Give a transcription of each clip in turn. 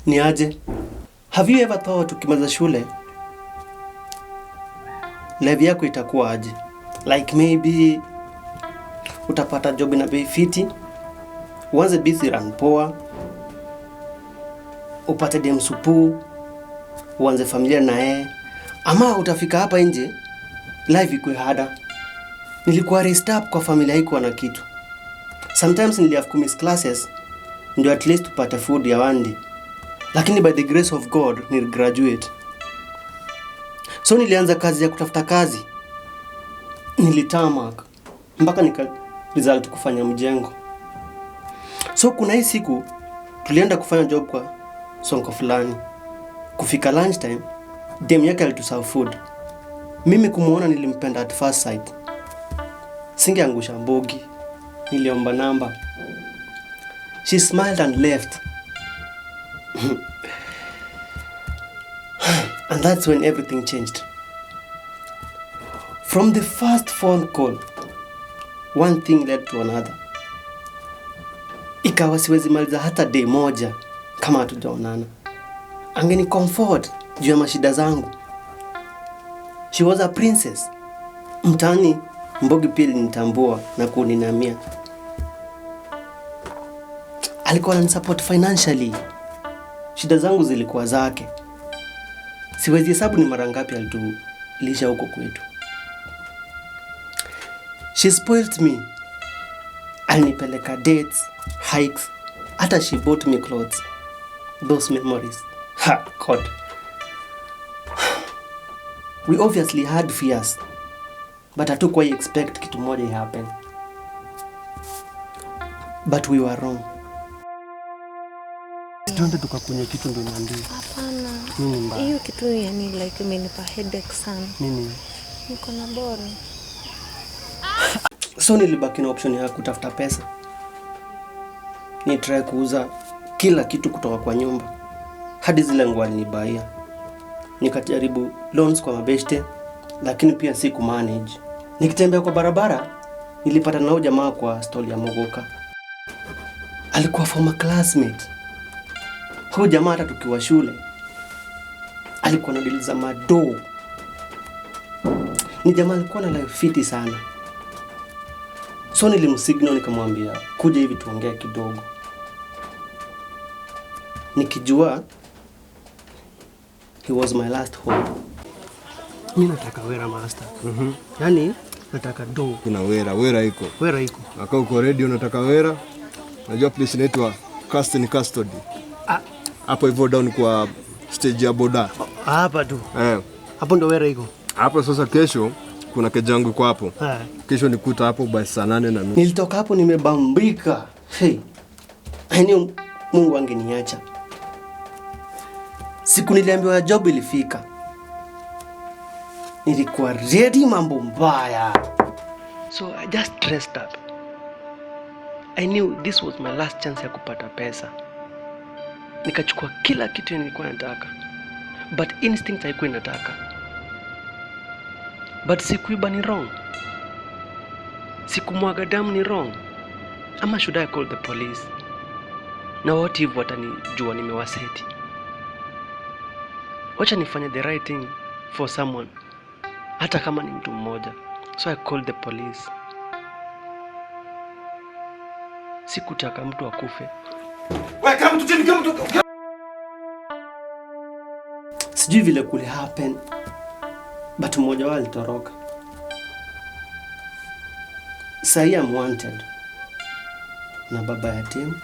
Ni aje? Have you ever thought ukimaliza shule life yako itakuwa aje? Like maybe utapata job na bei fiti, uanze busy run poa, upate dem supu, uanze familia na yeye, ama utafika hapa nje life ikuwe harder. Nilikuwa raised up kwa familia haikuwa na kitu. Sometimes nilihave kumiss classes ndio at least upate food ya one day. Lakini by the grace of God niligraduate. So nilianza kazi ya kutafuta kazi. Nilitamak mpaka nika result kufanya mjengo. So kuna hii siku tulienda kufanya job kwa sonko fulani. Kufika lunchtime, dem yake alituserve food. Mimi kumuona nilimpenda at first sight. Singeangusha mbogi. Niliomba namba. She smiled and left. And that's when everything changed. From the first phone call, one thing led to another. Ikawa siwezi maliza hata day moja kama hatujaonana. Angeni comfort juu ya mashida zangu. She was a princess. Mtaani mbogi pia alinitambua na kuninamia. Alikuwa ananisupport financially. Shida zangu zilikuwa zake. Siwezi hesabu ni mara ngapi alitulisha huko kwetu. She spoiled me. Alinipeleka dates, hikes, hata she bought me clothes. Those memories. Ha, God. We obviously had fears, but hatukuwahi expect kitu moja happen. But we were wrong. Tuende tukakunywa kitu ndio niambie. Hapana. Nini mbaya? Hiyo kitu yani like imenipa headache sana. Nini? Niko na bora. So nilibaki na option ya kutafuta pesa. Ni try kuuza kila kitu kutoka kwa nyumba. Hadi zile nguo alinibaia. Nikajaribu loans kwa mabeshte, lakini pia siku manage. Nikitembea kwa barabara, nilipata nao jamaa kwa stall ya Mogoka. Alikuwa former classmate. Huyu jamaa hata tukiwa shule alikuwa na deal za madoo. Ni jamaa alikuwa na life fiti sana. So nilimsignal nikamwambia kuja hivi tuongee kidogo. Nikijua he was my last hope. Mimi nataka wera master. Yaani nataka do. Kuna wera, wera iko. Wera iko. Aka uko ready unataka wera? Najua place inaitwa Cast in Custody. Hapo hivyo down kwa stage ya boda. Hapa tu. Hapo ndo wera iko. Hapo sasa kesho kuna kejangu kwa hapo. Kesho nikuta hapo by saa 8:30. Nilitoka hapo nimebambika. Hey. I knew Mungu angeniacha. Siku niliambiwa job ilifika. Nilikuwa ready mambo mbaya. So I just dressed up. I knew this was my last chance ya kupata pesa. Nikachukua kila kitu nilikuwa nataka. But instinct haikuwa inataka. But sikuiba ni wrong. Sikumwaga damu ni wrong. Ama should I call the police? Na what if watanijua nimewaseti? Wacha nifanye the right thing for someone. Hata kama ni mtu mmoja. So I called the police. Sikutaka mtu akufe. Wewe kama mtu chini, kama mtu. Sijui vile kuli happen. But mmoja wao alitoroka. Sahi I'm wanted. Na baba ya team.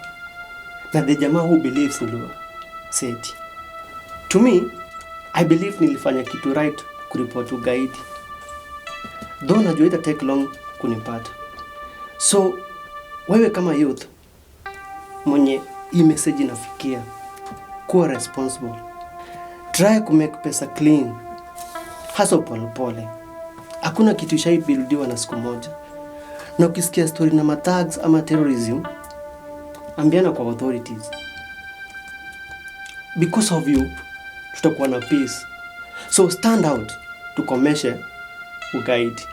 Na the jamaa who believes niliwa seti. To me, I believe nilifanya kitu right kuripoti ugaidi. Though najua ita take long kunipata. So, wewe kama youth mwenye hii message inafikia, kuwa responsible. Try ku make pesa clean. Hustle pole pole. Hakuna kitu ishaibuildiwa na siku moja. Na ukisikia story na mathugs ama terrorism, ambiana kwa authorities. Because of you, tutakuwa na peace. So stand out, tukomeshe ugaidi.